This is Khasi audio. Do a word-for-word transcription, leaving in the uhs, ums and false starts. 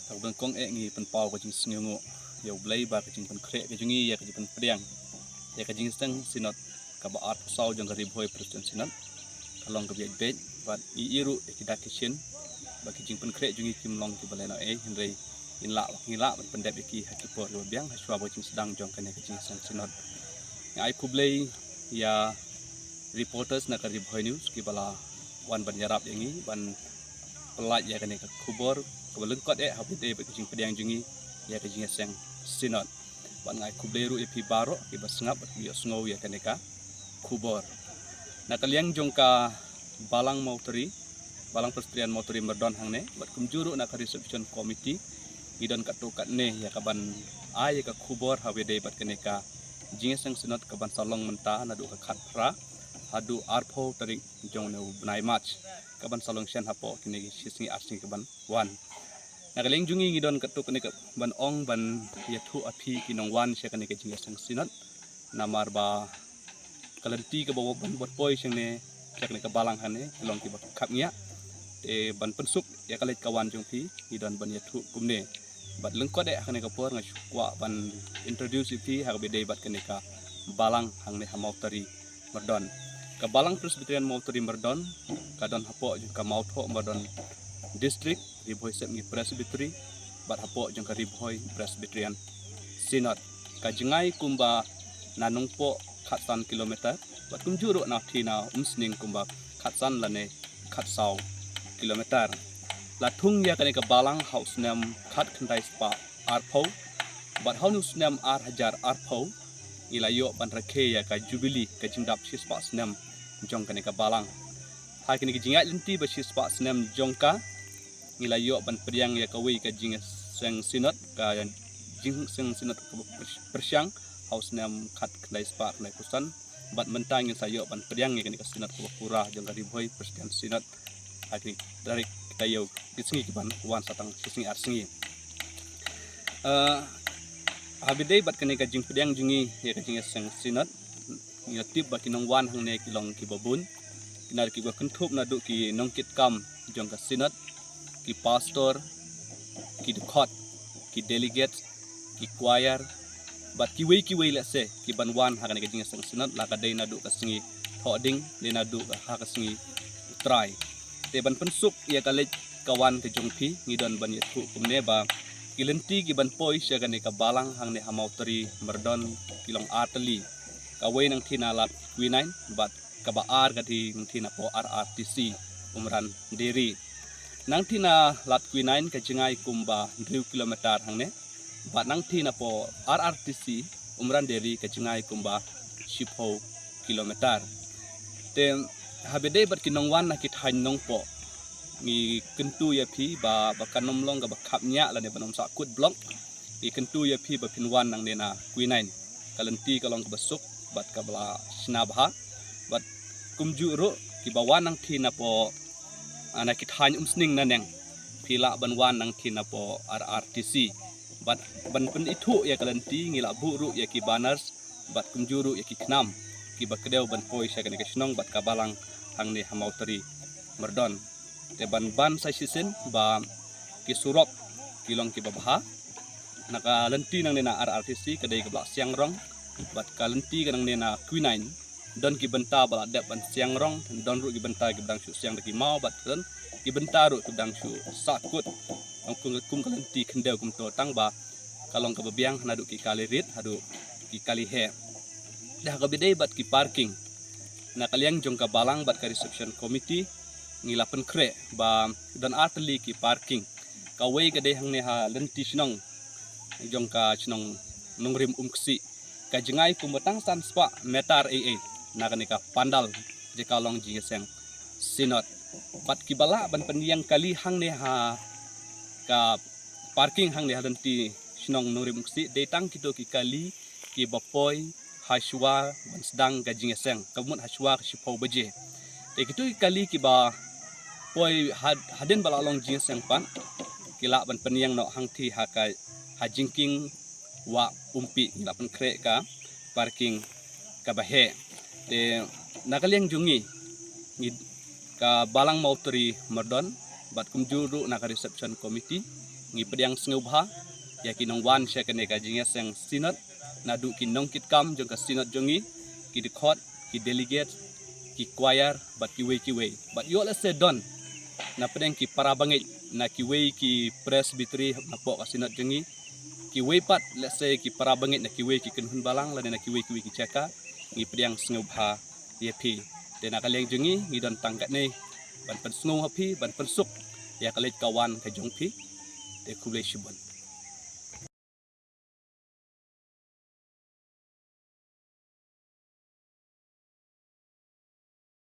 Tang bang kong eh ngi pynpaw ka jingsngewnguh ïa U Blei ba ka jingpynkhreh ka jong ngi ïa ka jingpynpdiang ïa ka jingïaseng Synod kaba arphew saw jong ka Ri Bhoi Presbyterian Synod ka long kaba ïaid beit bad ngi ïohi ruh ïa ki dak ki shin ba ki jingpynkhreh jong ngi kim long kiba lehnohei, hynrei ngin lah, ngi lah ban pyndep ïa ki ha ki por kiba biang hashwa ba ka jingsdang jong kane ka jingïaseng Synod. Nga ai khublei ïa reporters na ka Ri Bhoi News kiba la wan ban ïarap ïa ngi ban pynlait ïa kane ka khubor kaba lyngkot eh ha kaba ïadei bad ka jingpdiang jong ngi ïa ka jingïaseng Synod. Bad nga ai khublei ruh ïa phi baroh kiba sngap bad ïohsngew ïa kane ka khubor. Na ka liang jong ka Balang Mawtari, Balang Presbyterian Mawtari Myrdon hangne bad kumjuh ruh na ka Reception Committee, ngi don katto katne ïa kaban ai ïa ka khubor ha kaba ïadei bad kane ka jingïaseng Synod kaban sa long mynta naduh ka khatphra haduh arphew tarik jong une u bnai March, kaban sa long shen hapoh kine ki shisngi arsngi kaban wan. Na ka liang jong ngi, ngi don katto katne kaban ong ban ïathuh ha phi ki nongwan sha kane ka jingïaseng Synod, namar ba ka lynti kaba wan ban poi shangne sha kane ka balang hangne ki long kiba khapngiah. Te ban pynsuk ïa ka leit ka wan jong phi, ngi don ban ïathuh kumne. Bad lyngkot eh ha kane ka por nga shu kwah ban introduce ïa phi ha kaba ïadei bad kane ka balang hangne ha Mawtari Myrdon. Ka Balang Presbyterian Mawtari Myrdon ka don hapoh jong ka Mawthoh Myrdon District, Ri Bhoi Sepngi Presbytery, bad hapoh jong ka Ri Bhoi Presbyterian Synod. Ka jngai kumba na Nongpoh khatsan kilometer bad kumjuh ruh na thina Umsning kumba khatsan lane khatsaw kilometer. La thung ïa kane ka balang ha u snem khatkhyndai spah arphew bad ha une u snem ar hajar arphew ngi la ïoh ban rakhe ïa ka jubili ka jingdap shispah snem jong kane ka balang. Ha kine ki jingïaid lynti ba shispah snem jong ka, ngi la ïoh ban pdiang ïa kawei ka jingïaseng Synod, ka jingïaseng Synod kaba pyr-, pyrshang ha u snem khatkhyndai spah khyndaiphew san. Bad mynta ngin sa ïoh ban pdiang ïa kane ka Synod kaba pura jong ka Ri Bhoi Presbyterian Synod ha kine ki tarik ki taïew ki sngi kiban wan sa tang shi sngi ar sngi. Eh, ha kaba ïadei bad kane ka jingpdiang jong ngi ïa ka jingïaseng Synod, ngi la tip ba ki nongwan hangne ki long kiba bun. Ki na ki ba kynthup naduh ki nongkitkam jong ka Synod, ki pastor, ki dkhot, ki delegate, ki choir bad kiwei kiwei lehse kiban wan ha kane ka jingïaseng Synod, la ka dei naduh ka sngi Thohdieng ne naduh ka ha ka sngi U Trai. Te ban pynsuk ïa ka leit ka wan ka jong phi, ngi don ban ïathuh kumne ba ki lynti kiban poi sha kane ka balang hangne ha Mawtari Myrdon ki long ar tylli. Kawei nangthie na Lad Quinine bad kaba ar ka dei nangthie napoh R R T C Umran Dairy. Nangthie na Lad Quinine ka jngai kumba hynriew kilometer hangne bad nangthie napoh R R T C Umran Dairy ka jngai kumba shiphew kilometer. Te ha kaba ïadei bad ki nongwan na ki thaiñ Nongpoh, ngi kyntu ïa phi ba, ba kan ym long kaba khapngiah lane ban ym sahkut block. Ngi kyntu ïa phi ba phin wan nangne na Quinine. Ka lynti ka long kaba suk bad kaba la shna bha. Bad kumjuh ruh kiba wan nangthie napoh, ah, na ki thaiñ Umsning naneng, phi lah ban wan nangthie napoh R R T C. Bad ban pynithuh ïa ka lynti ngi la buh ruh ïa ki banners bad kumjuh ruh ïa ki khnam kiba kdew ban poi sha kane ka shnong bad ka balang hangne ha Mawtari Myrdon. Te ban ban sa shisien ba ki surok ki long kiba bha. Na ka lynti nangne na R R T C ka dei kaba la siang rong bad ka lynti ka nangne na Quinine don ki bynta ba la dep ban siang rong, don ruh ki bynta kiba dang shu siang da ki maw bad don ki bynta ruh kiba dang shu sahkut. Ong kum, kum ka lynti khyndew kumto tang ba ka long kaba biang naduh ki kali rit haduh ki kali heh. Te ha kaba ïadei bad ki parking, na ka liang jong ka balang bad ka reception committee ngi la pynkhreh ba don ar tylli ki parking. Kawei ka dei hangne ha lynti shnong jong ka shnong Nongrim Umksih, ka jngai kumba tang san spah meter ei ei na kane ka pandal jaka long jingïaseng Synod. Bad kiba lah ban pynïeng kali hangne ha ka parking hangne ha lynti shnong Nongrim Umksih dei tang kito ki kali kiba poi hashwa ban sdang ka jingïaseng, ka mut hashwa ka shiphew baje. Te kito ki kali kiba poi had-, hadien ba la long jingïaseng pat ki lah ban pynïeng noh hangthie ha ka, ha jingkieng Wah Umpi, ngi la pynkhreh ka parking kaba heh. Te na ka liang jong ngi, ngi ka balang Mawtari Myrdon bad kumjuh ruh na ka reception committee ngi pdiang sngewbha ïa ki nongwan sha kane ka jingïaseng synod, naduh ki nongkitkam jong ka synod jong ngi, ki dkhot, ki delegate, ki choir bad kiwei kiwei. Bad ïoh lehse don na pdeng ki para bangeit na kiwei ki presbytery napoh ka synod jong ngi, kiwei pat lehse ki para bangeit na kiwei ki kynhun balang lane na kiwei kiwei ki jaka, ngi pdiang sngewbha ïa phi. Te na ka liang jong ngi ngi don tang katne ban pynsngew ha phi, ban pynsuk ïa ka leit ka wan ka jong phi. Te khublei shibun.